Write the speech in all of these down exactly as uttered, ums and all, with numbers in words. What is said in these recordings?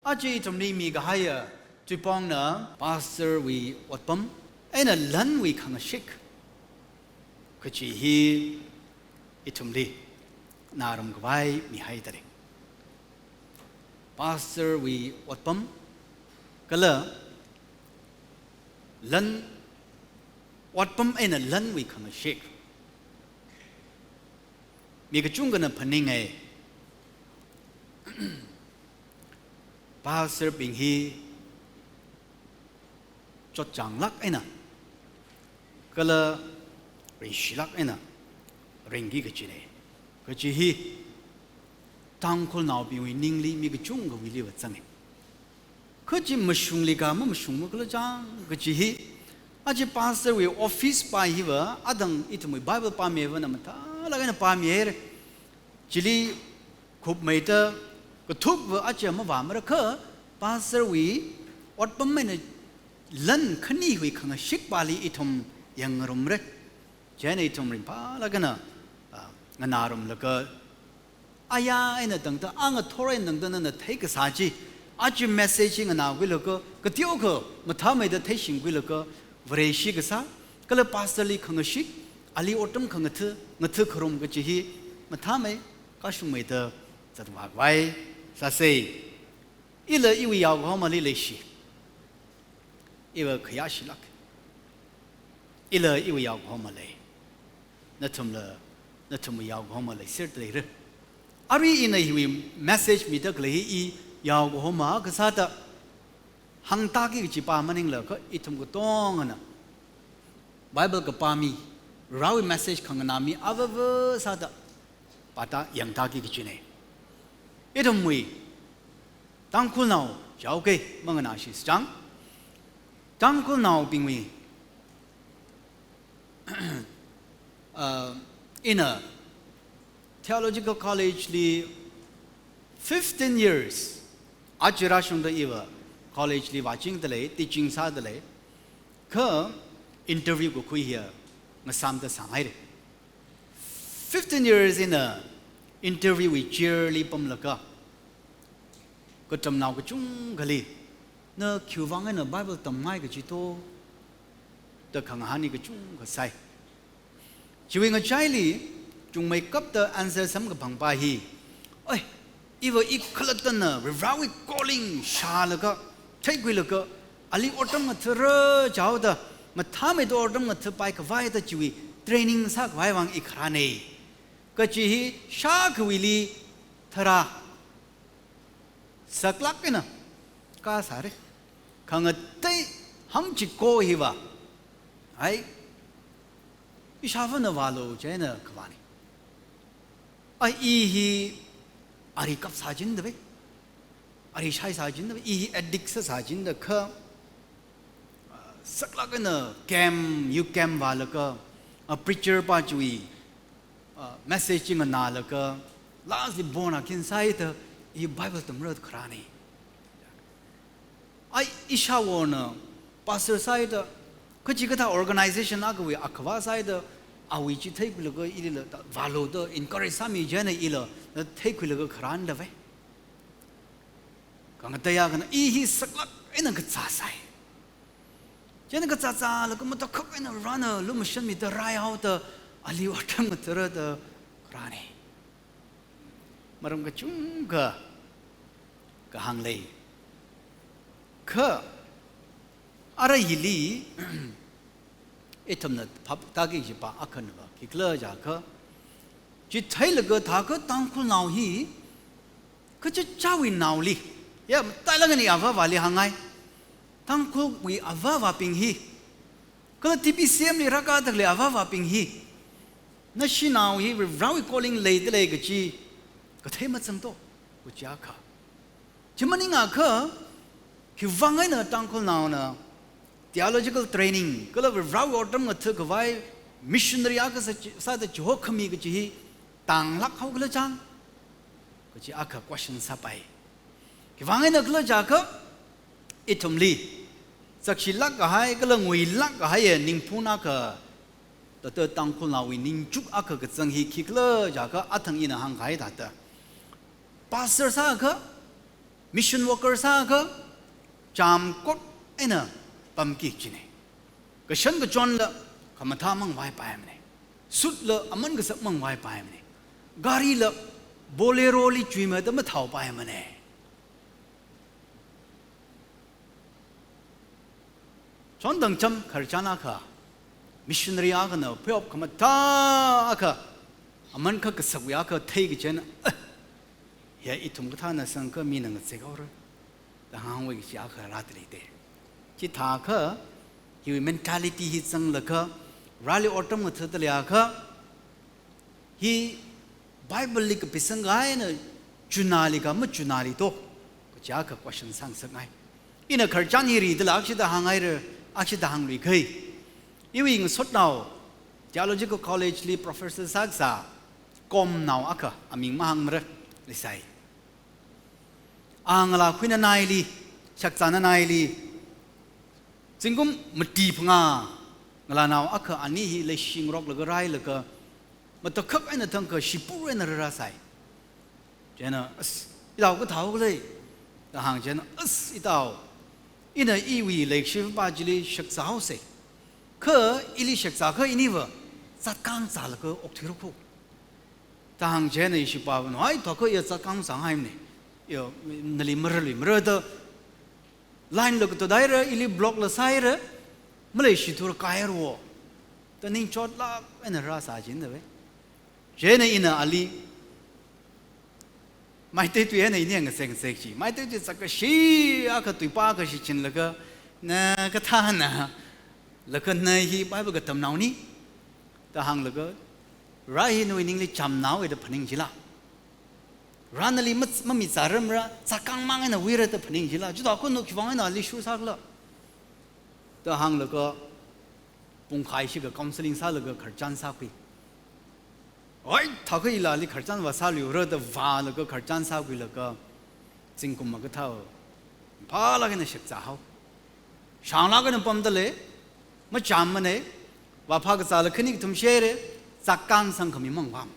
Aja ithumli mikahaiya tuipongna pastor wui otpam eina lanwui khangashik kachi hi ithumli ngarumkhavai mihaidalei. Pastor wui otpam kala lan, otpam eina lanwui khangashik. Mi kachungkhana phaningai. Pastor bing hi chotchānglāk eina kala ringshilāk eina ringki kachina. Kachi hi Tangkhulnaobingwui ningli mi kachungkhawuiliva zangai. Kachi mashungli ka mamashung makhalajang kachi hi. Aja pastor wui office pa hiva adang ithumwui Bible pāmivana mathālāk eina pāmihaira. Chili khupmeida kathukva aja mavāmara kha pastor wui otpam eina lan khaniwui khangashik pali ithum yangngarumra. Chieina ithum ringphālāk eina, ah, nganārumlaga aya eina tangda, angathor eina tangda nana theikasā chi, aja message hi nganākhuilaga, kateokha mathāmeida theishingkhuilaga, Vareshi kasā, kala pastor li khangashik, ali otram khangatha, ngathakharum kachi hi mathāmei, kashungmeida zatvākhavai sāsa. Ila iwui yaokahomali leishi. Iva khayāshilāk. Ila iwui yaokahoma lei. Nathumla, nathumwui yaokahoma leiserda leira. Arui ina hiwui message midakhalei hi i yaokahoma kasāda hāngtāki kachi pa maningla kha ithum katongana Bible kapā mi, Varewui message khanganā mi avāva sāda pātā yangtāki kachina. Ithumwui Tangkhulnao jaoke manganāshi sachang. Tangkhulnaobingwui, uh, ina Theological College li fifteen years, aja rāshungda iva college li vāchingdalei, teaching sādalei, kha interview kakhui hiya ngasāmda sāngaira. Fifteen years ina interview wui chair li pamlaga, katamnao kachungkhali, na khiwuivang eina Bible tamngai kachi to, da khangahān hi kachungkha sai. Chiwui ngachaili, chungmeikapta answer samkaphang pa hi, oi, iva i khalattana Varewui calling shālaga, theikhuilaga, ali otram ngathara jaoda, mathāmeida otram ngathapai khavai da chiwui training sākhavai vang i kharāna. Kachi hi shākhawuili tharā saklāk eina kasāra. Khangatei hangchiko hiva, ai, ishāvāna vālu chieina khavāna. Ai, i hi ari kap sāchindavai, ari shai sāchindavai, i hi addict sāsāchindakha, ah, saklāk eina camp, youth camp vālaga, ah, preacher pa chiwui, ah, message chi nganālaga, last li born again sāhaida, i Bible tamra kharāna. Ai, ishāvona pastor sāhaida, kachikathā organization akhawui akhava sāhaida, awui chi theikhuilaga ilila da vālu da encourage sāmi chieina ila da theikhuilaga kharāndavai. Khangateiya khana i hi saklāk eina kazā sai. Chieina kazā zālaga matakhak eina Varena lumashanmida raihaoda ali otram ngathara da kharāna. Maram kachungkha kahāng lei. Kha arui hili ithumna phaptāki kachi pa akhanava khikhala jiakha, chitheilaga thākha Tangkhulnao hi, kachichāwui naoli, ya, matailāk eina i avāvali hāngngai. Tangkhulwui avāvabing hi, kala T B C M li rākadakhalei avāvabing hi, nashinao hi Varewui calling leidalei kachi kathei mazang to, kachi akha. Chi maningakha, khiwuivang eina Tangkhulnaona theological training, kala Varewui otram ngathakhavai missionary akha sā, sāda chihokhami kachi hi tānglāk haokhala chang, kachi akha question sāpai. Khiwuivang eina khala jiakha, ithumli zakshilāk kahai, kala nguilāk kahaiya ningphun akha, thāda Tangkhulnaowui ningchuk akha kazang hi khikhala jiakha, athang ina hāngkahai thāda, pastor sākha, Mission worker sākha, chām kot eina pamki kajina. Kashan kachonla khamathā mangvaipaimana. Suitla aman kasak mangvaipaimana. Garila Bolero li chuimada mathaopaimana. Chondang cham khararchan akha, missionary akhana pheop khamathā akha, aman kha kasakwui akha theikachina, "Ah, ya ithum kathāna sangkha mina ngazek haora," da hāngwui kachi akha rāda leida. Chithākha, hiwui mentality hi zanglaga, rāli otram ngathada leiakha, hi Bible li kapisang eina chunali kha machunali to, kachi akha question sāngasakngai. Ina khararchan hi ridala akhashida hānghaira, akhashida hāngluikahai. Iwui ngasotnao, Theological College li professor sākasā, Komnao akha, aming mahāngmara, leisai. A ngalā khuinanaili, shakzānanaili, zingkum mati phangā ngalānao akha ani hi leishingaroklaga rāhailaga, matakhak eina thangkha shipur eina rārāsai. Chieina, "As, itao kathāhao khala?" da hāng chieina, "As, itao, ina iwui leikashipā chili shakzāhaosa. Kha ili shakzākha iniva zatkang zālaga okthuira kho," da hāng chieina ishipāvana, "Hai, thākha iya zatkang zāngaimana. Iya, nali marāluimara da, line la katothaira, ili block la sāhaira, maleishithura kaihaira wo," da ningchotlāk eina rāsā china ve. Chieina ina ali Meitei tui eina ini ngasek ngasek chi. Meitei tui zakkashi akha tuipā akha shichinlaga, "Na kathāna, laga na hi Bible katamnaoni?" da hānglaga, "Ra hi nawui ningli chāmnaowui da phaning chila? Ra nali mat-, mamizārarmara, zatkang mang eina wuira da phaning chila? Chithākha na khiwuivang eina ali shur sākhala?" da hānglaga, pungkhai shikha counseling sālaga khararchan sākhui. "Oi, thākha ila ali khararchan vāsāluira," da vālaga khararchan sākhuilaga, zingkum makathā phālāk eina shakzāhao. Shānglāk eina pamda lei, machāmmana, vāphā kazāla khani kathum shāhaira, zatkang sangkhami mangvāma.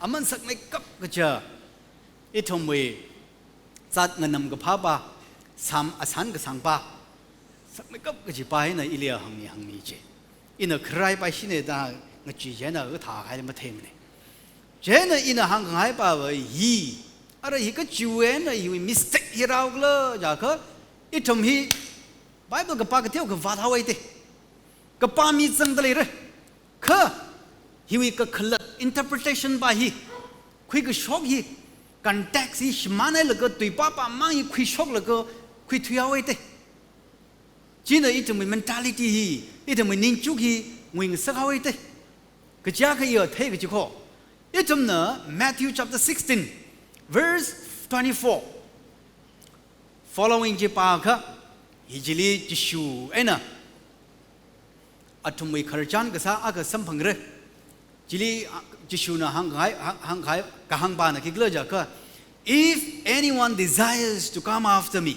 Aman sakmeikap kaja, ithumwui zat nganamkaphāpā, sam asan kasangpā, sakmeikap kajipā hina ili hāngmi hāngmi chi. Ina kharāpā shina da ngachi chieina kathā haili matheimana. Chieina ina hāngkhangaipāva hi, ara hi kachiwui eina hiwui mistake hi rāhaokhala jiakha, ithum hi Bible kapā kateokha vāthaowa te. Kapā mi zangda leira. Kha hiwui kakhalat interpretation pā hi, khuikashok hi, context hi shimānhailaga tuipāpā mang hi khuishoklaga khuithuihaowa te. China ithumwui mentality hi, ithumwui ningchuk hi nguingasakhaowa te. Kaja kha iya thei kaji kho. Ithumna Matthew chapter sixteen, verse twenty-four following chi pākha, hi chili Jishu eina athumwui khararchan kasā akha samphangra. Chili, ah, Jishuna hānghai, hāng, hānghai, kahāngpāna khikhala jiakha, "If anyone desires to come after me,"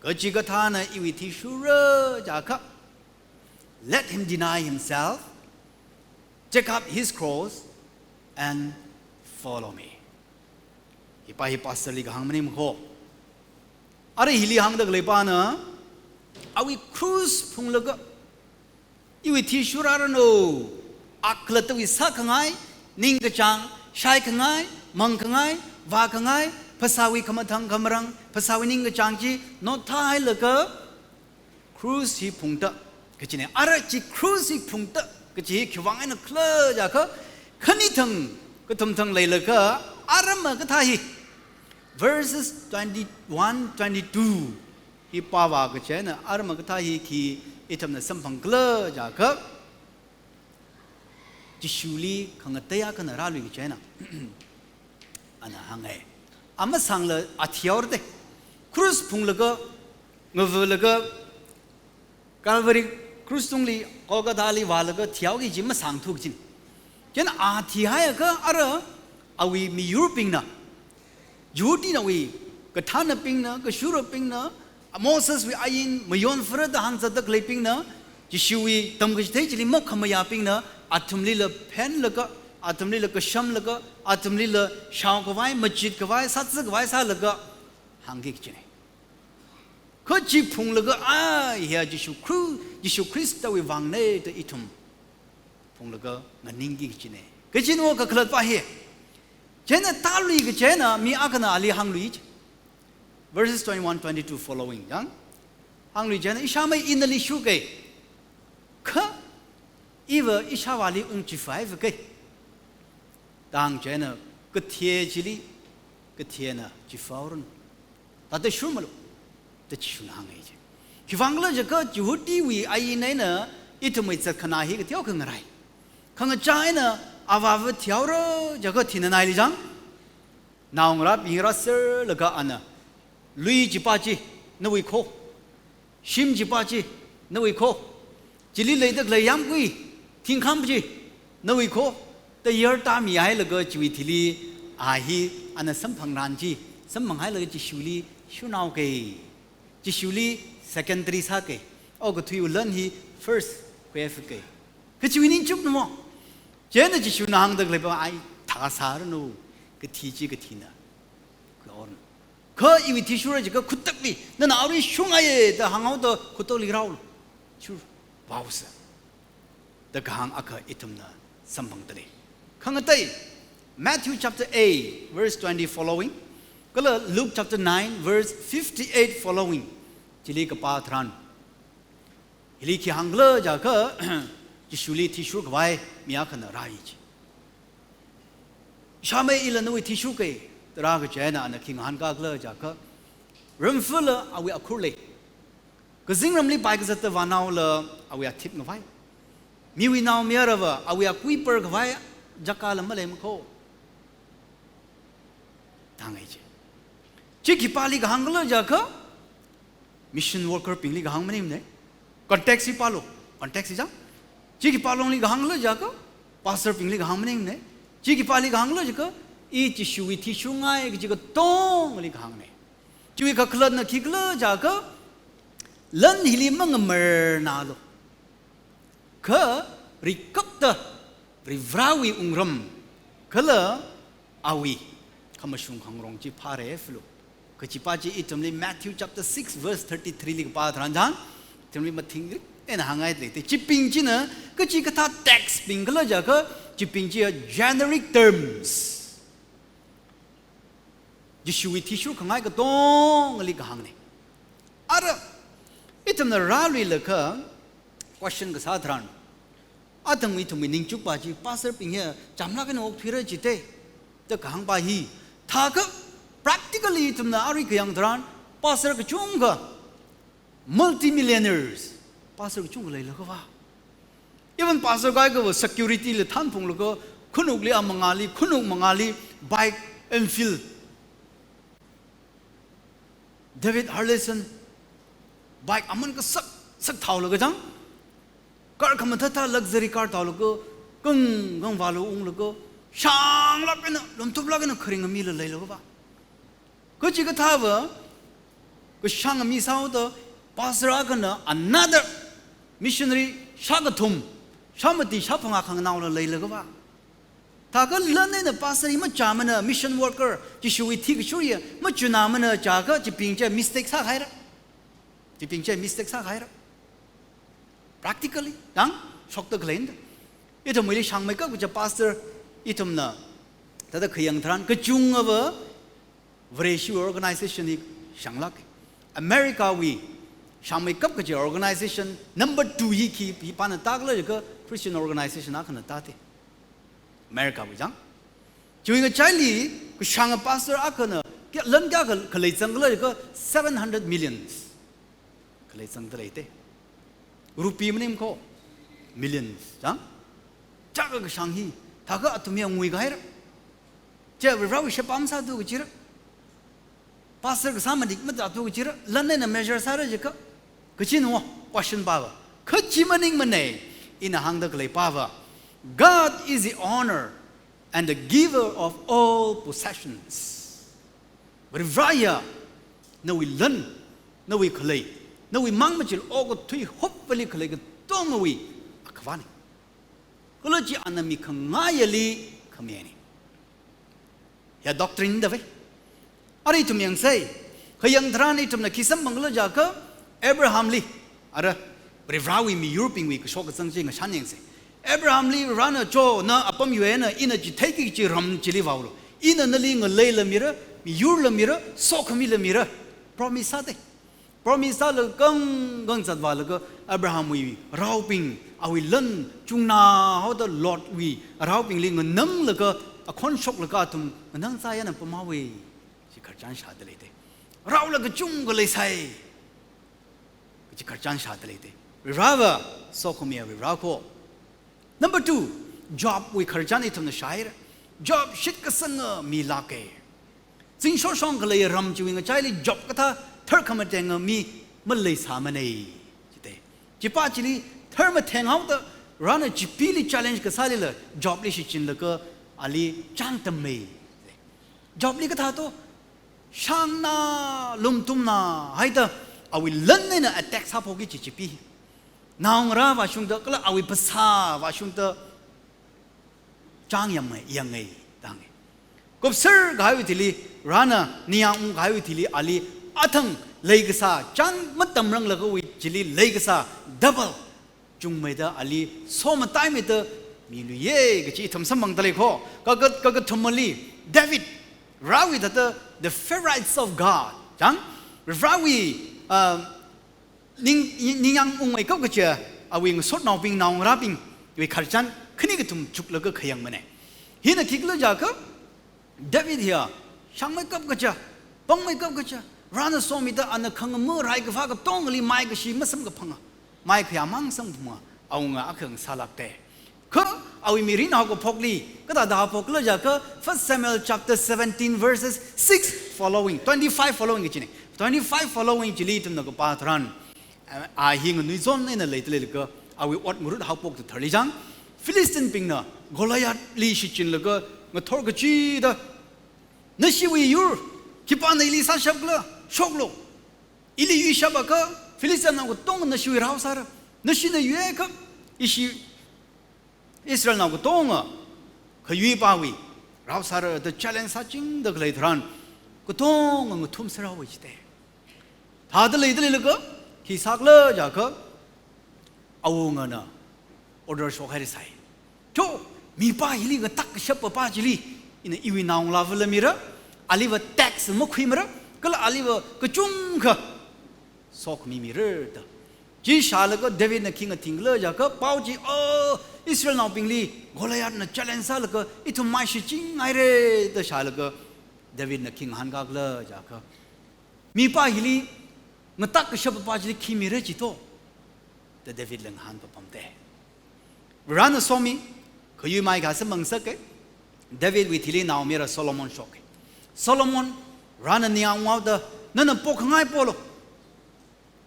kachikathāna iwui athishurra jiakha, "let him deny himself, take up his cross, and follow me." Hi pā hi pastor li kahāng maning kho. Ara hili hāngda khaleipāna, awui cross phunglaga, iwui athishurranu, akhalattawui sākhangai, ningkachāng, shaikhangai, mangkhangai, vākhangai, phasāwui khamathāng khamarāng, phasāwui ningkachāng chi notthāhailaga, cross hi phungda kachina. Ara chi cross hi phungda kachi hi khiwuivang eina khala jiakha, khanithang kathumthang leilaga, ara makathā hi, verses twenty-one, twenty-two hi pāvā kachina, ara makathā hi khi ithumna samphang khala jiakha, Jishuli khangatei akhana rālui kachina. Ana hānga. Amasangla athi haora te. Cross phunglaga, ngavulaga, Calvary cross tungli, Golgotha li vālaga thihaoki kaji masāngthu kajina. Chieina athihaiakha ara awui miyurbingna, Jihudiwui kathānabingna, kashurabingna, Moseswui ain mayonfara da hāngzatda khaleibingna, Jishuwui tamkachithei chili mokhamayābingna, athumlila phenlaga, Athumlila kashamlaga, athumlila shaokhavai, machitkhavai, sātsikhavai sālaga hāngki kajina. Kha chi phunglaga, a, hiya Jishu Khru-, Jishu Khristawui vangna da ithum phunglaga nganingki kajina. Kajina kakhalatva hi. Chieina tālui kachina mi akhana ali hānglui. Verses twenty-one, twenty-two following, yang? Hānglui chieina, ishāmei ina nali shuka. Kha iva ishāvāli ungchivaiva ka. Tang chieina, kathi chili, kathina chivaoranu. Thāda shurmalu, da Jishuna hānga chi. Khiwuivang khala jiakha Jihudiwui ain eina ithumwui zatkhanā hi kateokha ngarai. Khangachā eina avāva thihaora jiakha thina naili jang. Naongarābing rāserlaga ana, lui chipā chi, nawui kho. Shim chipā chi, nawui kho. Chili leida khalei yāmgui, thingkham chi, nawui kho. Da yartāmihailaga chiwui thili, a hi, ana samphangran chi, samphanghailaga Jishuli shurnaoka. Jishuli secondary sāka. Okathuiwui lan hi first khuiphaka. Kha chiwui ningchukna mo. Chieina Jishuna hāngda khaleiva ai thāsāranu. Kathi chi kathina. Kaon. Kha iwui thishura jiakha khutakli, nana arui shungaiya da hānghaoda khutakli rālu. Chur, vaosa. Da kahāng akha ithumna samphangda lei. Khangatei, Matthew chapter eight, verse twenty following, kala Luke chapter nine, verse fifty-eight following, chili kapā tharan, hili khi hāngkhala jiakha, Jishuli thishurkhavai mi akhana rāi chi. Ishāmei ila nawui thishurka, da rākachi eina ana khi ngahānkakhala jiakha, ramfala awui akhur lei. Kazingramli bai kazata vānaola awui athip ngavai. Miwui naomayarava awui akui parkhavai jagāla maleimana kho. Tangai chi. Chi khipāli kahāngkhala jiakha, mission worker bingli kahāng maningmana. Context hi pālu, context hi chang. Chi khipā longli kahāngkhala jiakha, pastor bingli kahāng maningmana. Chi khipāli kahāngkhala jiakha, i Jishuwui thishurngai kaji katongli kahāngna. Chiwui kakhalatna khikhala jiakha, lan hili mangamarnalu. Kha, rikapta, Varivarāwui wungram, kala awui khamashung khangarong chi phāra flu. Kachi pa chi ithumli Matthew chapter six verse thirty-three li kapā tharan chang, ithumli mathingrik eina hāngngai lei. Chibing china, kachikathā text bing khala jiakha, chibing chi generic terms. Jishuwui thishurkhangai katongali kahāngna. Ara, ithumna rāluilakha, question kasā tharan, athang ithumwui ningchuk pa chi, pastor bing hiya, chamlāk eina okthuira jite, da kahāng pa hi. Thākha, practically ithumna arui kayang tharan, pastor kachungkha, multimillionaires, pastor kachungkha leilakha va. Even pastor kaikhava security li thanphunglaga, khanukli a mangāli, khanuk mangāli, bike, Enfield, David Harley-Davidson, bike aman kasak, sak thaolaga chang, car khamathāthā luxury car thaolaga, kang, kang vālu unglaga, shānglāk eina, lumthuplāk eina kharinga mila leilakha va. Kachikathāva, kashānga mi sāhaoda, pastor akhana another missionary shākathum, shāmati shāphangā khanganaola leilakha va. Thākha lan eina pastor hi machāmana, mission worker, Jishuwui thikashur hi machunamana jiakha chibing chi mistake sāhaira. Chibing chi mistake sāhaira. Practically, dang, shokta khaleina. Ithumwuili shāngmeikap kaja pastor, ithumna, thāda kayang tharan, kachungkhava, Vareshi organization hi shānglāk. America wui, shāngmeikap kaja organization, number two hi khi, hi pana tākhala jiakha Christian organization akhana tāte. America wui chang. Chiwui ngachaili, kashānga pastor akhana, kya, lan kayākha khalei zangkhala jiakha seven hundred millions. Khalei zangda leite. Rupee maning kho, millions, chang? Chaka kashāng hi, thākha athum hi nguikahaira. Chi Varivarāwui shepam sāthu kachira. Pastor kasā manik matāthu kachira, lan eina measure sāra jiakha. Kachina wo, question pava. Kha chi maningmana, ina hāngda khalei pava. God is the owner and the giver of all possessions. Varivarā hiya, nawui lan, nawui khalei, nawui mang machila okathui hopvali khalei katongawui Akhavāna. Kala chi ana mi khangayali khamiyana. Ya doctrine da vai. Ara ithum yangsei. Khayang tharan ithumna khi samphangkhala jiakha Abrahamli. Ara Varivarāwui miyurbingwui kashok kazang chi ngashan yangsei. Abrahamli Varena cho na apam yuina ina chitheiki kachi ram chili vaolu. Ina nali ngaleila mira, miyurla mira, sokhamila mira. Promise sāda. Promise sālaga kang kang zatvālaga Abrahamwui raobing, awui lan chungna haoda Lotwui raobingli ngananglaga akhon shoklaga athum nganang zāyana pamhaowa. Chi khararchan shāda leida. Raola kachungkha leisai. Chi khararchan shāda leida. Varivarāva sokhamiya Varivarā ko. Number two, Jobwui khararchan ithumna shāhaira. Job shitkasanga milāka. Zingshoshong khalei ram chiwui ngachaili Job kathā tharkhamatenga mi maleisāmana. Chida. Chipa chili tharmatheng haoda Varena chipili challenge kasālila Jobli shichinlaga ali chāngtamma. Jobli kathā to, shangna, lumtumna, haida awui lan eina attack sāphokki chi chipi. Naongarā vāshungda, kala awui phasā vāshungda, chāng yangmei, yangngai, dang. Kupser kahaiwui thili, Varena ningyāng ungkahaiwui thili, ali athang leikasā, chāng matamranglagawui chili leikasā, double chungmeida ali somataimeida miluiya kachi ithum samphangda lei ko. Kaka, kakathumali, David, Varewui thāda, the favorites of God. Chang, Varewui, uh, ning, ning, ningyāng ungmeikap kachi, awui ngasotnaobing naongarābingwui khararchan khani kathum chuklaga khayangmana. Hina khikhala jiakha, David hiya, shangmeikap kachi, pangmeikap kachi, Varena somida ana khangama rai kaphā katongali maikashi masamkaphanga, maikhayā mang samkaphanga, awunga akha ngasālākda. Kha awui mirin haokaphokli, kathāda haophokkhala jiakha, First Samuel chapter seventeen verses six following, twenty-five following kachina. Twenty-five following chili ithumna kapā tharan, a hi nganuizon eina leida leilaga, awui ot ngarut haophokta tharli chang, Philistinebingna Goliathli shichinlaga ngathor kachida, "Nashiwui yur, khipāna ili sāshapkhala, shoklu. Ili yuishapakha, Philistinenao katonga nashiwui rao sāra. Nashina yuiakha, ishi Israelnao katonga khayuipāwui rao sāra," da challenge sāchingda khalei tharan, katonga ngathumser haowa chida. Thāda leida leilaga, khi sākhala jiakha, awungana order shokhairasai. Cho, mipā hili ngatak kashap papa chili, ina iwui naongalāvala mira, aliva tax makhuimara, kala aliva kachungkha sokhami mira da. Chi shālaga Davidna khi ngathingkhala jiakha, pao chi, "Oh, Israelnaobingli Goliathna challenge sālaga, ithum mai shichingaira," da shālaga Davidna khi ngahānkakhala jiakha, "Mipā hili ngatak kashap papa chili khi mira chi to?" da Davidla ngahānpapamda. Varena somi, khayui maikha samphang sāka. Davidwui thili nao mira Solomon shoka. Solomon, Varena ningyāng unghaoda, "Nana pokhangai polu."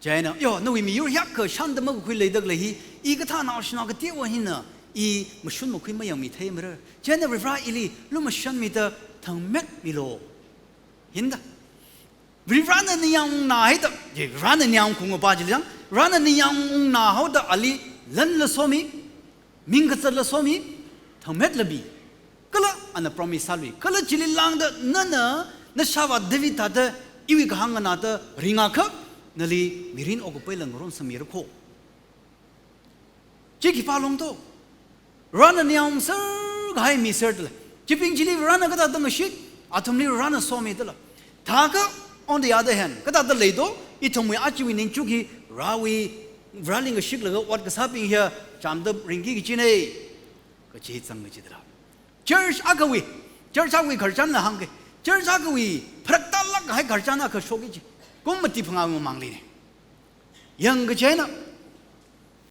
Chieina, "Yo, nawui miyur hiyākha shānda makakhui leida khalei hi, i kathā naoshinao kateowa hina, i mashun makhui mayangmi theimara. Chieina Varivarā ili lumashanmida thangmetmilu." Hinda. Varivarāna ningyāng ungna haida, ye, Varivarāna ningyāng ungkahai pa chili chang, Varivarāna ningyāng ungna haoda ali lanla somi, ming kazatla somi, thangmetla mi. Kala ana promise sālui. Kala chili lāngda nana, nashāvā David thāda, iwui kahāng nganāda ringakha, nali mirin okkapaila ngarumsangmira ko. Chi khipā long to? Varena ningyāng ungser kahai miser dala. Chibing chili Varena kathāda ngashit, athumli Varena somi dala. Thākha, on the other hand, kathāda lei to, ithumwui ajawui ningchuk hi, Varewui, Vareli ngashiklaga ot kasābing hiya, chāmda ringki kachina. Kachi zang kachi dala. Church akhawui, church akhawui khararchanla hāngka. Church akhawui, pharaktālāk kahai khararchan akha shoki chi. Kum mati phangā mamangli ne. Yang kachina,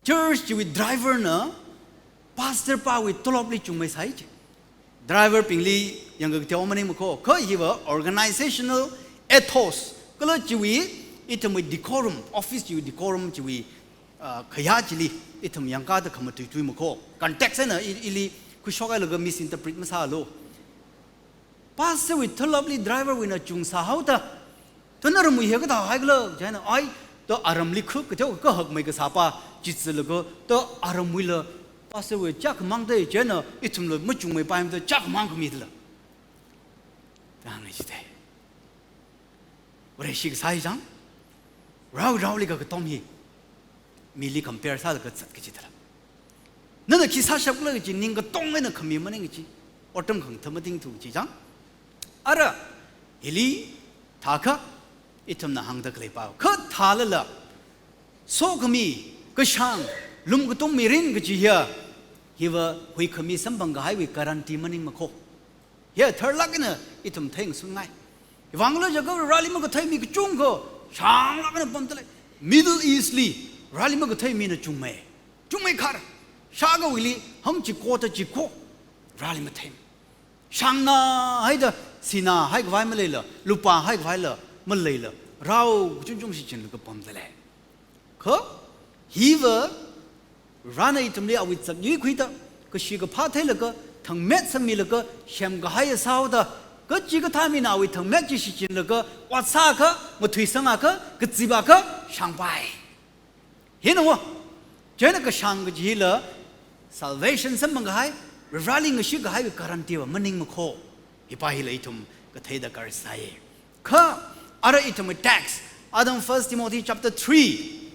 church chiwui driver na pastor pawui tolopli chungmeisai chi. Driver bingli yang kateowa maningmako, kha hiva organizational ethos, kala chiwui ithumwui decorum, office chiwui decorum chiwui, ah, khayā chili ithum yangkāda khamatuitui mako. Context eina i-, ili khuishokhailaga misinterpret masālu. Pastor wui tolopli driver wuina chungsā haoda, to naramwui hi kathā haikhala, chieina ai, to aramli khu, kateo kahakmei kasā pa, chitsilaga, to aramwuila Pastor wui chākhamang da chieina ithumla machungmeipaimada chākhamang khami dala. Tang chithei. Vareshi kasā hi chang, rao raoli kakatom hi, mili compare sālaga zat kaji dala. Nana khi sāshapkhala kaji ning katong eina khami maning kaji, otram khangatha matingthu kaji chang. Ara, hili, thākha, ithumna hāngda khaleipa. Kha thālala, sokhami, kashāng, lumkatung mirin kaji hiya, hiva huikhami samphang kahaiwui guarantee maningmakho. Hiya tharlāk eina ithum theingasungai. Hiwui vangla jiakha Vareli makathei mi kachungkha shānglāk eina pamdalei. Middle East li Vareli makathei mina chungmei. Chungmei khar. Shākhawuili hangchiko tachiko Vareli mathei. Shāngna haida sinā haikhavai maleila, lupā haikhavai la maleila, rao kachungchung shichinlaga pamdalei. Kha, hiva, Varena ithumli awui zat yuikhuida, kashi kaphā theilaga, thangmet sangmilaga, semkahai sāhaoda, kachikathā mina awui thangmet chi shichinlaga, ot sākha, mathuisangakha, kazipakha, shāngpai. Hina wo, chieina kashāng kaji hila, salvation samphang kahai, Vareli ngashit kahaiwui guarantee va maningmakho. Hipa hila ithum kathei darkar sai. Kha, ara ithum text, Adam First Timothy chapter three.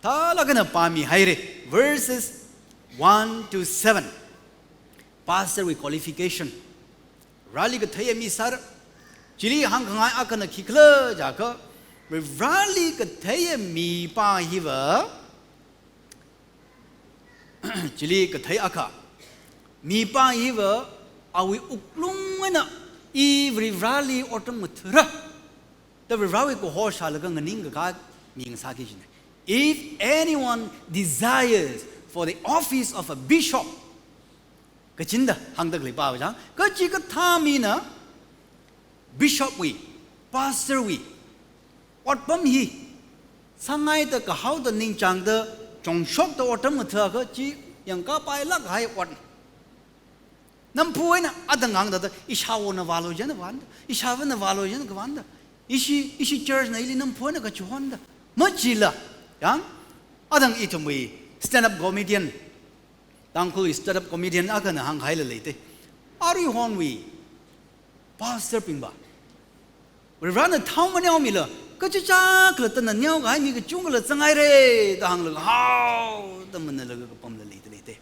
Thālāk eina pāmihaira, verses one to seven. Pastor wui qualification. Vareli katheiya mi sāra. Chili hāngkhangai akhana khikhala jiakha, Vareli katheiya mipā hiva, chili kathei akha, mipā hiva, awui wuklung eina, i Vareli otram ngathara da Varewui kaho shālaga nganingkakā mi ngasāki kajina. If anyone desires for the office of a bishop, kachinda hāngda khaleipa chang, kachikathā mina bishop wui, pastor wui otpam hi sāngaida kahaoda ningchāngda chongshokda otram ngathakha chi yangkapailāk kahai ot. Namphu eina adang ngangda da, ishāwona vālu jana vānda, ishāvana vālu jana kavānda, ishi, ishi church na ili namphu eina kachihonda. Machila, yang, adang ithumwui stand-up comedian, Tangkhul stand-up comedian akhana hānghaila leite. Aruihonwui pastor bingva, Varena thao maneomila, kachichā khalattana neokahai mi kachungkhala zanghaira da hānglaga haoda manalaga kapamla leida leite.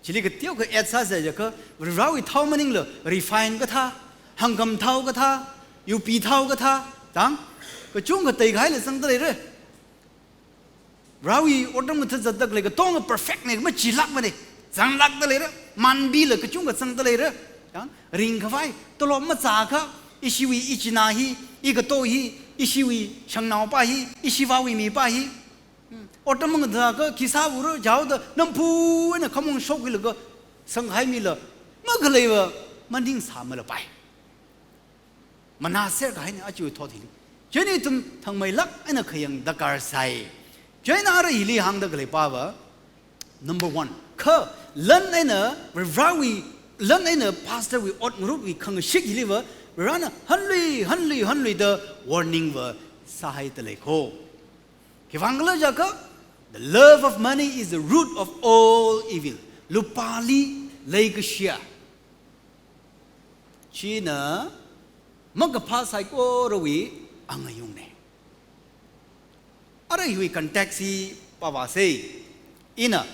Chili kateokha add sāsa jiakha, Varewui thao maningla refine kathā, hangkam thao kathā, yupi thao kathā, tang, kachungkha teikahaila zangda leira. Varewui otram ngathazatda khalei katonga perfect ne, machilākmane, zanglākda leira, manbila kachungkha zangda leira. Yang, ringkhavai, tolop mazākha, ishiwui ichinā hi, ikato hi, ishiwui shangnaopa hi, ishivāwui mipā hi. Hmm. Otram mangathakha khi sāvura jihaoda namphu eina khamong shokhuilaga zanghai mila makhaleiva maningsāmalapai. Manāser kahaina aja thot hili. Chieina ithum thangmeilāk eina khayang darkar sai. Chieina ara hili hāngda khaleipava, number one, kha lan eina Varewui, lan eina pastor wui ot ngarutwui khangashit hiliva, Varena hanlui, hanlui, hanluida warning va sāhaida leikho. Khiwui vangkhala jiakha, the love of money is the root of all evil. Lupāli leikashiya china makaphā saikorawui angayungne. Ara hiwui context hi pāvāsei. Ina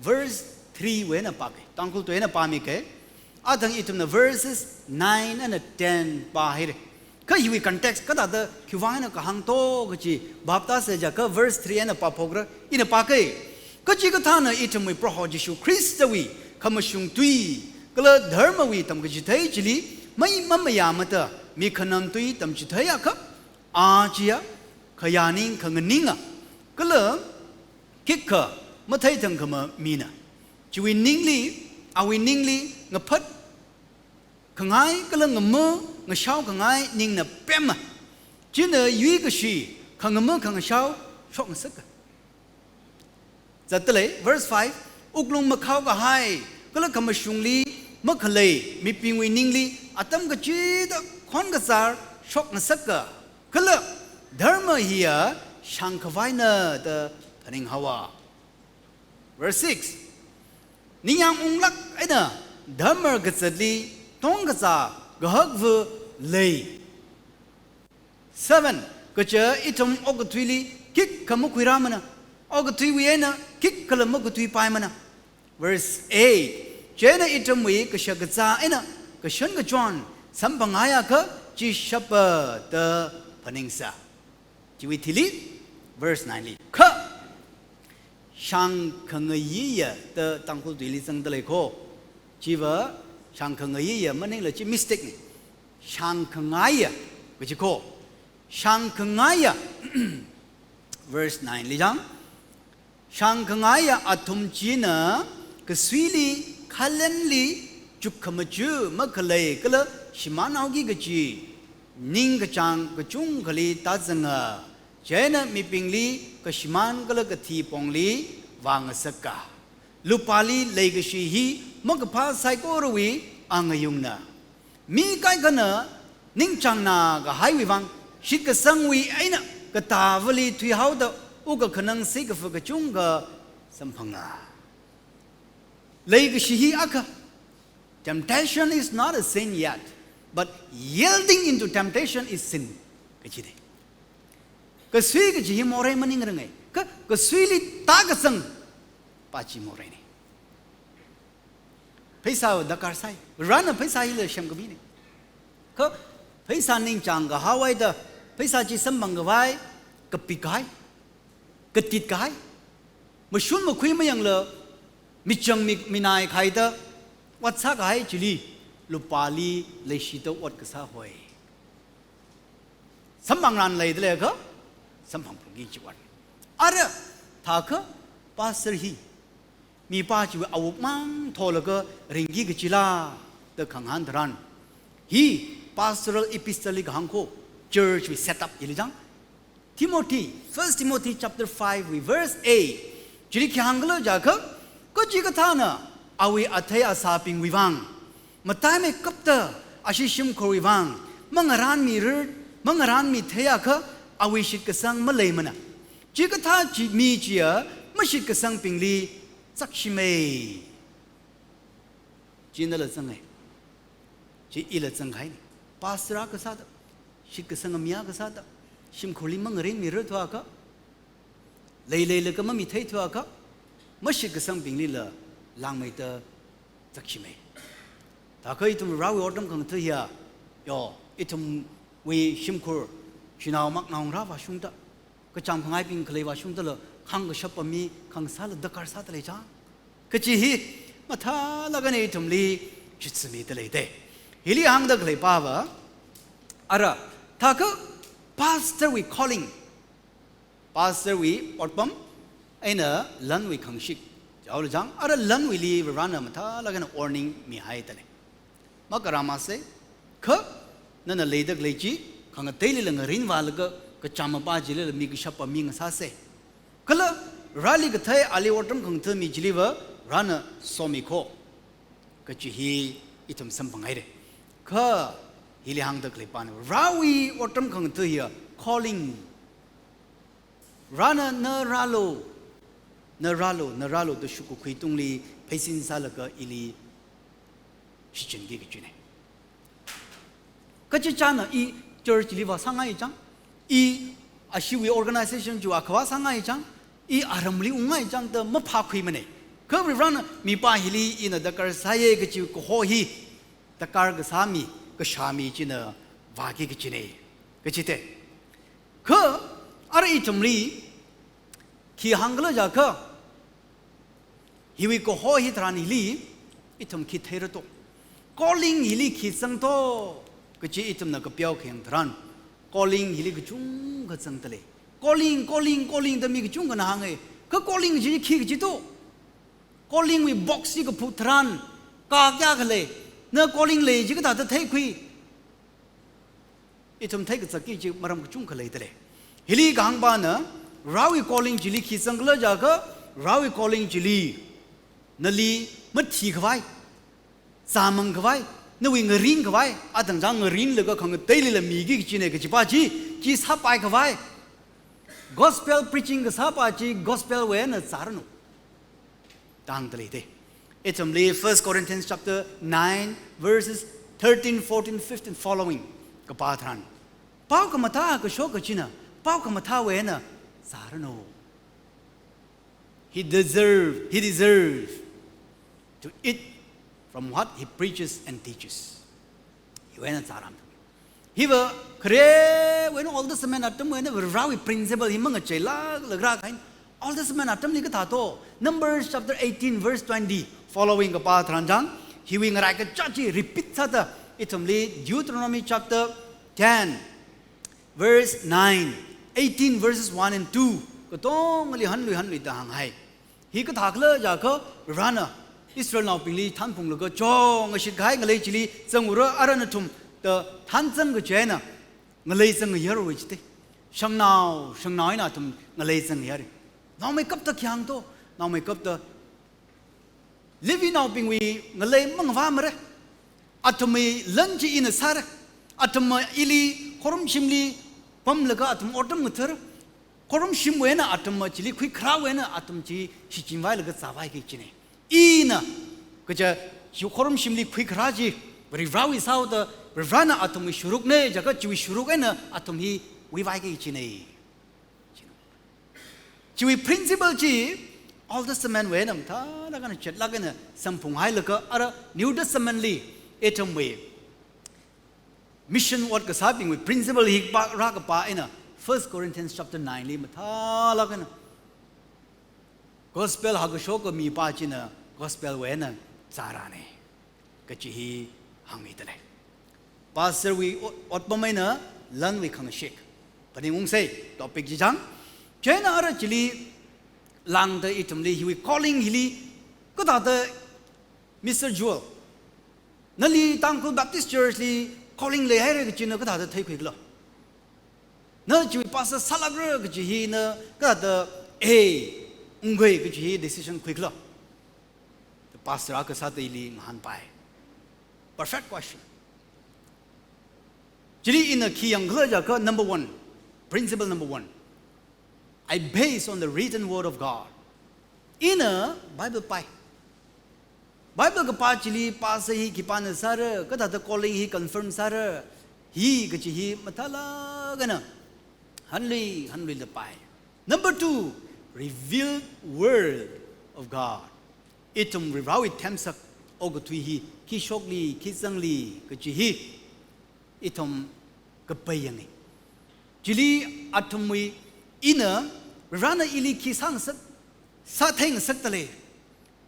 verse three wui eina pāke. Tangkhul tui eina pāmike. Athang ithumna verses nine and ten pāhaire. Kha hiwui context kathāda khiwui vang eina kahāng to kachi bhap tāsa jiakha verse three eina pāphokra, ina pāke. Kachikathāna ithumwui Proho Jishu Khristawui khamashung tui kala dharmawui tamkachithei chili mai mamayāmada mikhanam tui tamchitheiakha, a chiya khayāning khanganinga, kala khikha matheithang khama mina. Chiwui ningli, awui ningli ngaphat khangai kala ngama ngashao khangai ningna pema. China yuikashi khangama khangashao shokngasaka. Zatdalei, verse five, wuklung makhao kahai kala khamashungli makhalei mibingwui ningli atam kachida khon kazar shokngasaka. Kala dharma hiya shāngkhavaina da phaninghaowa. Verse six. Ningyāng unglāk eina dharma kazatli tongkazā kahakva lei. Seven. Kaja ithum okathuili khikha makhuirāmana, okathuiwui eina khikhala makathuipaimana. Verse eight. Chieina ithumwui kashakazā eina kashankachon samphangngaiakha chi shapa da phaningsa. Chiwui thili, verse nine li. Kha shāngkhangayiya da Tangkhul tuili zangda lei kho. Chiva shāngkhangayiya maningla chi mistake na. Shāngkhangaiya kaji kho. Shāngkhangaiya. Verse nine li chang. Shāngkhangaiya athum china kasuili, khalenli, chukkhamaja makhalei kala shimānhaoki kaji ningkachāng kachungkhali tāzanga, chieina mibingli kashimān kala kathi pongli vāngasaka. Lupāli leikashi hi makaphā saikorawui angayungna. Mi kaikhana ningchāngna kahaiwui vang, shitkasangwui eina katāvali thuihaoda wukkhanang sikafa kachungkha samphanga. Leikashi hi akha. Temptation is not a sin yet, but yielding into temptation is sin. Kaji de. Kasui kaji hi morei maningranga. Kha, kasuili tākazang pa chi moreina. Pheisā darkar sai. Varena pheisā hila semkhamina. Kha pheisā ningchāng kahaowa da, pheisā chi samphang khavai, kapik kahai, katit kahai, mashun makhui mayangla, michang mi, minai khaida ot sākahai chili, lupāli leishida ot kasā hoi. Samphangran leida leiakha, samphangphungki chiwui. Ara, thākha, pastor hi mipā chiwui awuk mang tholaga ringki kachila da khangahān tharan, hi pastoral epistle li kahāng kho, church wui setup hili chang. Timothy, First Timothy chapter five wui verse eight. Chili khi hāngkhala jiakha, kachikathāna awui athei asābingwui vang mataimeikapta ashi shimkhurwui vang mangarānmirar, mangarānmitheiakha awui shitkasang maleimana. Chikathā chi mi chiya mashitkasangbingli zakshimei. Chi nala zanghai. Chi ila zanghaina. Pastor akha sāda, shitkasang mi akha sāda, shimkhurli mangarānmirar thuakha, leileilaga mamithei thuakha, mashitkasangbinglila langmeida zakshimei. Thākha ithum Varewui otram khangatha hiya, yo, ithumwui shimkhur, shanao maknaongarā vāshungda, kachām khangaibing khalei vāshungdala, khāngkashapa mi, khāngsāla darkar sāda lei chang. Kaji hi, mathālāk eina ithumli shitsumida lei de. Hili hāngda khalei pava, ara, thākha pastor wui calling, pastor wui otpam, eina lanwui khangashik, jaola chang, ara lanwuili Varena mathālāk eina warning mihaida lei. Makarā masei, kha, nana leida khalei chi, khangateilila ngarinvālaga, kachām mapā chilila mikashapa mi ngasāsei. Kala, Vareli kathei ali otram khangatha mi chiliva, Varena somi kho. Kaji hi ithum samphanghaira. Kha, hili hāngda khalei pana, Varewui otram khangatha hiya, calling. Varena na rālu, na rālu, na rālu da shukkakhui tungli pheisin sālaga ili shichinki kajina. Kachichāna i church li vāsāngai chang, i ashiwui organization chiwui akhavā sāngai chang, i aramli ungngai chang da maphākhuimana. Kha Varena mipā hili ina darkar sāya kaji kaho hi, darkar kasā mi, kashā mi china vāki kajina. Kaji te. Kha, ara ithumli, khi hāngkhala jiakha, hiwui kaho hitharan hili, ithum khi theira to. Calling hili khi zang to, kaji ithumna kapeo khayang tharan, calling hili kachungkha zangda lei. Calling, calling, calling da mi kachungkhana hānga. Kha calling chi khi kaji to. Calling wui box chi kaphu tharan, ka kayākha lei, na calling lei jikathāda theikhui. Ithum theikazakki kaji maram kachungkha leida lei. Hili kahāng pana, Varewui calling chili khi zangkhala jiakha, Varewui calling chili, nali mathi khavai, zāmang khavai, nawui ngarin khavai, atang chang ngarinlaga khangateilila miki kajina kajipa chi, chi sāpai khavai. Gospel preaching kasāpa chi, gospel wui eina zāranu. Tangda leide. Ithumli First Corinthians chapter nine, verses thirteen, fourteen, fifteen following kapā tharan, pao khamathā kashok kachina, pao khamathāwui eina zāranu. He deserve, he deserve to eat from what he preaches and teaches. Hiwui eina zāram. Hiva kharewui eina Old Testament atamwui eina Varewui principle hi mangacheilāk lāk rākahaina. Old Testament atamli kathā to, Numbers chapter eighteen verse twenty following kapā tharan chang, hiwui ngarai kachā chi repeat sāda, ithumli Deuteronomy chapter ten verse nine, eighteen verses one and two katongali hanlui hanluida hānghai. Hi kathākhala jiakha, Varena Israelnaobingli thanphunglaga chongashitkahai ngalei chili zangura, ara nathum da thanzang kachi eina ngalei zangngayarwui chite. Shangnao, shangnao eina athum ngalei zangngayara. Naomeikapta khi hāng to, naomeikapta Levinaobingwui ngalei mangavāmara. Athumwui lan chi ina sāra. Athumna ili khorumshimli pamlaga athum otram ngathara. Khorumshimwui eina athumna chili khuikharāwui eina athum chi shichinvailaga zāvai kachina. Ina kaja chi khorumshimli khuikharā chi Varewui sāhaoda, Varena athumwui sharukna jiakha chiwui sharuk eina athum hi wuivai kachina. Chiwui principle chi Old Testament wui eina mathālāk eina chetlāk eina samphunghailaga, ara New Testament li ithumwui mission ot kasābingwui principle hi pā rākapā eina First Corinthians chapter nine li mathālāk eina gospel hākashok kami pā china gospel wui eina zārana kachi hi hāngmida lei. Pastor wui o-, otpam eina lanwui khangashik. Phaningungsei topic chi chang. Chieina ara chili lāngda ithumli hiwui calling hili kathāda Mister Joel, nali Tangkhul Baptist Church li calling leihaira kachi na kathāda theikhuikhala? Na chiwui pastor sālākra kachi hi na kathāda, eh, ungkhui kachi hi decision khuikhala? The pastor akha sāda ili ngahānpai. Perfect question. Chili ina khi yangkhala jiakha, number one, principle number one, I base on the written word of God. Ina Bible pāi. Bible kapā chili pastor hi khipāna sāra, kathāda calling hi confirm sāra, hi kachi hi mathālāk eina hanlui hanluida pāi. Number two, revealed word of God. Ithum Varewui themsak okathui hi khi shokli, khi zangli kachi hi ithum kapai yangi. Chili athumwui ina Varena ili khi sāngasak, sātheingasakda lei.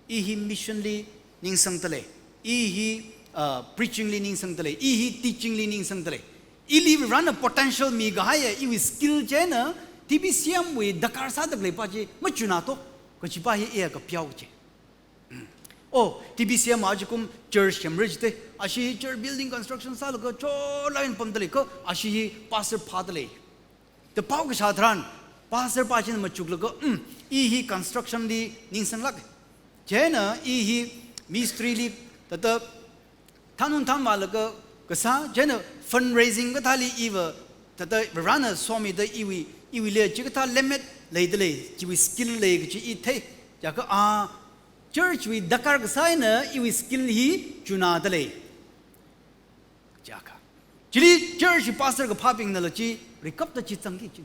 I hi mission li ningsangda lei. I hi, uh, preaching li ningsangda lei. I hi teaching li ningsangda lei. Ili Varena potential mikahaiya iwui skill china T B C M wui darkar sāda khalei pā chi machuna to, kachi pā hi iya kapyao chi. Oh, T B C M a ajakum church semra jite, ashi church building construction sālaga chorlāk eina pamda lei ko, ashi hi pastor phāda lei. Da pao kashā tharan, pastor pā china machuklaga, um, i hi construction li ningsanglāk. Chieina i hi mistri li, thāda thanun thanvālaga kasā, chieina fundraising kathāli iva, thāda Varena somida iwui, iwuili chikathā lemmet leida lei, chiwui skill lei kachi i thei. Jiakha a, church wui darkar kasā eina iwui skill hi chunada lei. Jiakha. Chili church pastor kaphābingnala chi, rikapta chi zangki chi.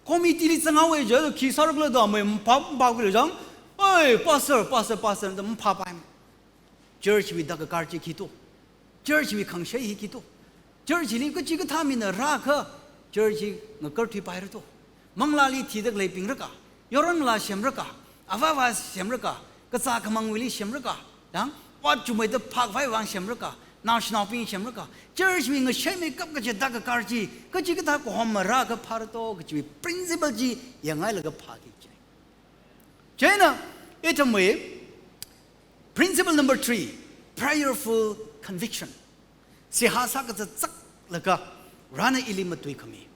Committee li zanghaowa jiakha khi sārakhala da mai mphap mphap khala chang. Oi, pastor, pastor, pastor, da mphap ai. Church wui darkar chi khi to. Church wui khangshei hi khi to. Church li kachikathā mina rākha, church hi ngakarthuipaira to. Manglāli thida khaleibing rākha, yaron ngalā semrākha, avāva̱ semrākha, kazā khamangwuili semrākha, yang, ot chumeida phākhavai vang semrākha, naoshinaobing semrākha, church wui ngasheimeikap kachi darkar chi, kachikathā kahom marākha phāra to, kachiwui principle chi yanghailaga phāki chi. Chieina, ithumwui principle number three, prayerful conviction. Seihā sā kazatzaklaga, Varena ili matuikhami.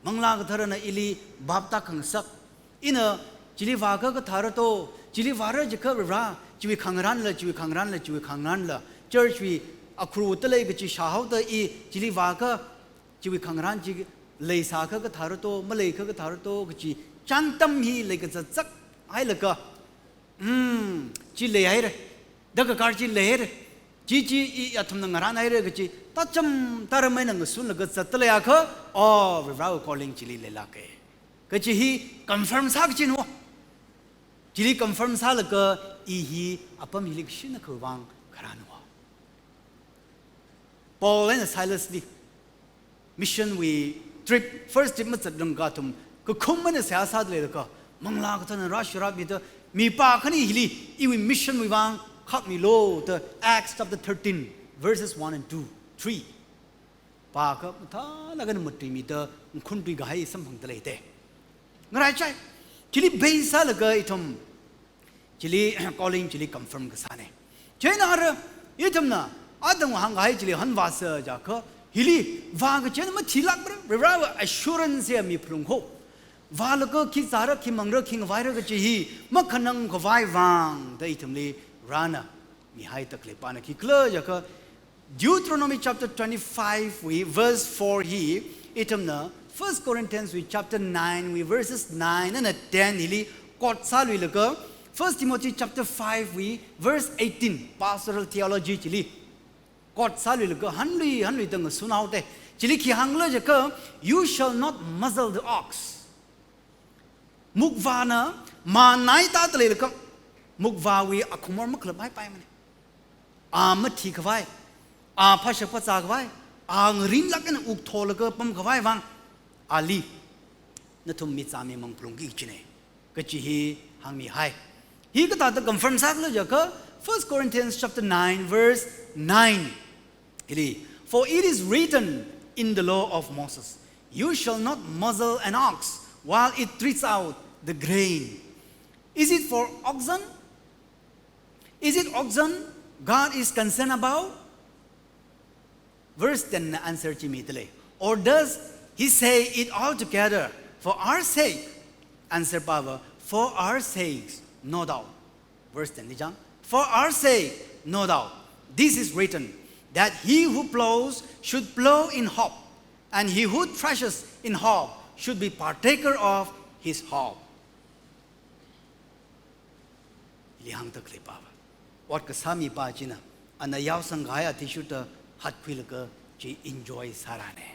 Manglā Katharana ili bhap tākhangasak. Ina chili vākha kathāra to, chili vāra jiakha Vare, chiwui khangarānla, chiwui khangarānla, chiwui khangarānla. Church wui akhur utalei kachi shāhaoda i chili vākha, chiwui khangarān chi leisākha kathāra to, maleikha kathāra to, kachi chāntam hi leikazatzak hailaga, Hmm, chi leihaira. Darkar chi leihaira. Chi chi i athumna ngarānhaira kachi tacham taram eina ngasunlaga zatda leiakha, oh, Varewui calling chili leilāka kachi hi confirm sā kachina. Chili confirm sālaga i hi apam hili kashina khavang kharāna. Paul eina Silas li mission wui trip, first trip mazatrangka athum kakhum eina seihā sāda leilaga, Manglā Katharana rāshurāmida, mipā khani hili iwui mission wui vang khakmilu da Acts chapter thirteen, verses one and two, three. Pākha mathālāk eina matuimida, ngakhun tui kahai samphangda leite. Ngaraichai, chili base sālaga ithum chili calling chili confirm kasāna. Chieina ara, ithumna adang hāngkahai chili hanvāsa jiakha, hili vākachi eina mathilākmara, Varewui assurance hi miphalung kho. Vālaga khi zāra, khi mangra, khi ngavaira kachi hi makhanang khavai vang da ithumli Varena mihai. Takle pana khikhala jiakha, Deuteronomy chapter twenty-five wui verse four hi, ithumna First Corinthians wui chapter nine wui verses nine and ten hili quote sāluilaga, First Timothy chapter five wui verse eighteen, pastoral theology chili quote sāluilaga, hanlui hanluida ngasunhaoda. Chili khi hāngkhala jiakha, "You shall not muzzle the ox." Mukvāna mā nai tāda leilaga, mukvāwui akhumor makhalap haipaimana. A mathi khavai, a phāshap phāzā khavai, a ngarinlāk eina uktholaga pam khavai vang, ali nathum mizā mimang phalungki kachina kachi hi hāngmihai. Hi kathāda confirm sākhala jiakha, First Corinthians chapter nine, verse nine. Hili, "For it is written in the law of Moses, 'You shall not muzzle an ox while it treads out the grain.' Is it for oxen? Is it oxen God is concerned about?" Verse ten na answer chi mida lei. "Or does he say it altogether for our sake?" Answer pāva, "For our sakes, no doubt." Verse ten li chang, "For our sake, no doubt. This is written, that he who plows should plow in hope, and he who threshes in hope should be partaker of his hope." Ili hāngda khalei pāva, ot kasā mipā china ana yaosang kahai athishurda hatkhuilaga chi enjoy sārana.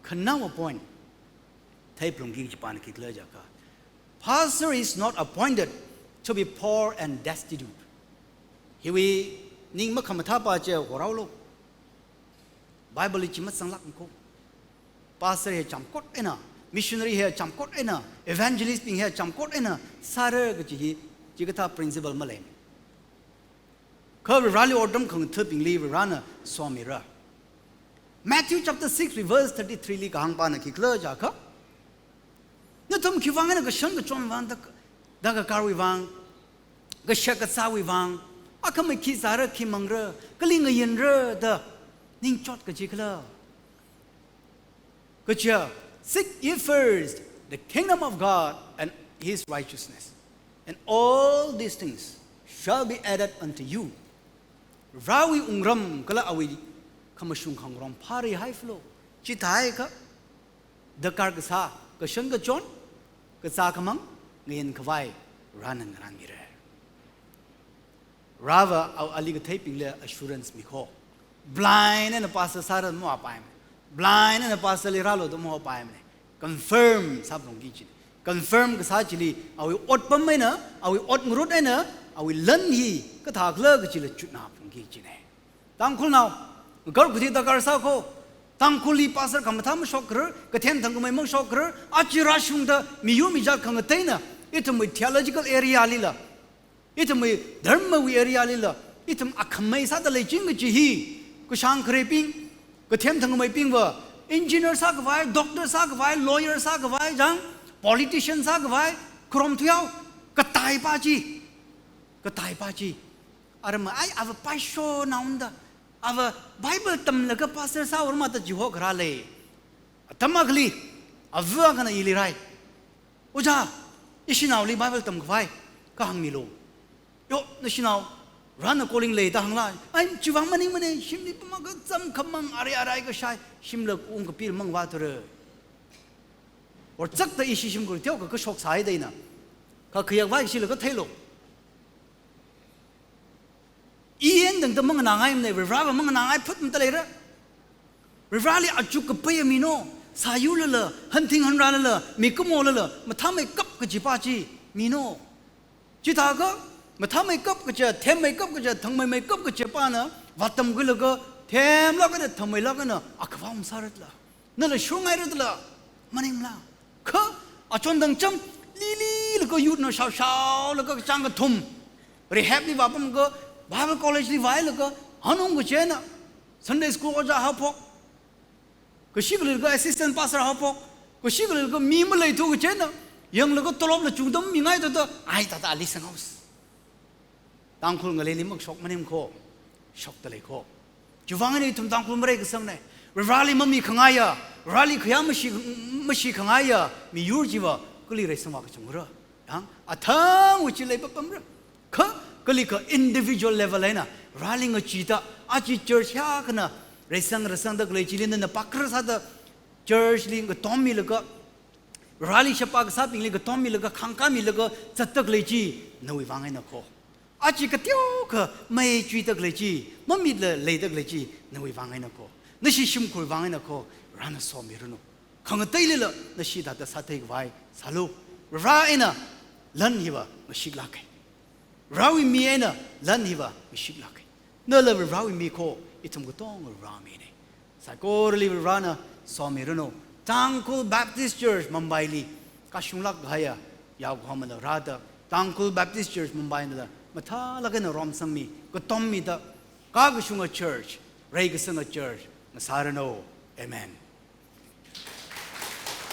Khanaowa point theiphalungki kachi pana khikhala jiakha, pastor is not appointed to be poor and destitute. Hiwui ning makhamathā pā chi horhaolu. Bible li chi mazanglākmana kho. Pastor hi chamkot eina, missionary hi chamkot eina, evangelist bing hi chamkot eina sāra kachi hi, chikathā principle maleimana. Kha Vareli otram khangathābingli Varena somira. Matthew chapter six, verse thirty-three li kahāng pana khikhala jiakha, nathum khivang eina kashan kachon vang da, darkarwui vang, kashak kazāwui vang, akhamei khi zāra, khi mangra, kali ngayanra da ningchot kaji khala? Kaja, "Seek ye first the kingdom of God and his righteousness, and all these things shall be added unto you." Varewui wungram kala awui khamashung khangarom phāri haiflo. Chithākha, darkar kasā, kashan kachon, kazā khamang, ngayan khavai, Varena ngarānmira. Vareva ali katheibingli assurance mi kho. Blind eina pastor sāra mavāpaimana. Blind eina pastor li rālu da mavāpaimana. Confirm sāphalungki kachina. Confirm kasā chili awui otpam eina, awui otngarut eina, awui lan hi kathā khala kachila chutnā phalungki kachina. Tangkhulnao, ngakarkhuida darkar sā kho. Tangkhulli pastor khamathā mashokrar, kathem thangkhamei mashokrar, aja rāshungda miyur mijat khangateina, ithumwui theological area lila, ithumwui dharmawui area lila, ithum akhamei sāda leiching kaji hi, kashāng kharebing, kathem thangkhameibingva, engineer sākhavai, doctor sākhavai, lawyer sākhavai, jang, politician sākhavai, kharom thuihao, katai pā chi, katai pā chi. Aram ai ava paisho naunda, ava Bible tamlaga pastor sāhaora mada jiho kharā lei. Atam akhali, ava akhana ili rāi, "Ojā, ishinaoli Bible tamkhavai kahāng milu. Yo, nashinao, Varena calling lei da hāngla." Ai, chivang maningmana, shimli pamaka zam khamang, arai arai kashai, shimla ungkapil mang vāthura. Or chakta ishi shimkhur teokha kashok sāhaida ina. Kha khayākvai kashilaga theilu. I eina tangda manganāngaimana, Varivarāva manganāngai phut mathālākra. Varivarāli achuk kapai mino, sāyurlala, hanthing hanrālala, mikumolala, mathāmeikap kajipa chi mino. Chithākha, mathāmeikap kaja, themmeikap kaja, thangmeimeikap kajapana, vātamkhuilaga, themlāk eina, thangmeilāk eina, akhavā masāratla. Nala shurngairala, maningla. Kha, achon dangcham, lililaga youth na shaoshaolaga kachāng kathum. Rehab li vāpamlaga, Bible college li vālaga, hanung kachina, Sunday school ojā haophok. Kashi khalei laga assistant pastor haophok. Kashi khalei laga mi maleithu kachina, yanglaga tolopla chungda mingai thāda, ai thāda ali sanghaos. Tangkhul ngaleili makashok maning kho, shokda lei kho. Chiwuivang eina ithum Tangkhul mareikasangna. Varivarāli mamikhangai ya, Varivarāli khayā mashi, mashikhangai ya, miyur chiva, kali reisangvā kachungkha ra. Yang, athang uchi leipapamra. Kha, kalikha individual level eina, Varivarāli ngachida, aja church hiyākhana, reisang reisangda khalei chili nana pakra sāda, church li ngatommilaga, Varivarāli sheba kasābingli ngatommilaga, khāngkāmilaga, zatda khalei chi, nawui vang eina kho. Aja kateokha mei chuida khalei chi, mamitla leida khalei chi, nawui vang eina kho. Nashi shimkhur vang eina kho, Varivarāna somiranu. Khangateilila, nashi thāda sātheikhavai sālu. Varivarā eina lan hiva mashiklāka. Varivarāwui mi eina lan hiva mashiklāka. Nala Varivarāwui mi kho, ithum katonga Varivarā mina. Saikorali Varivarāna somiranu. Tangkhul Baptist Church Mumbai li, kashunglāk kahaiya, yaokahomala rāda, Tangkhul Baptist Church Mumbai nala, mathālāk eina romsangmi, katommida, kakashunga church, reikasanga church, ngasāranu. Amen.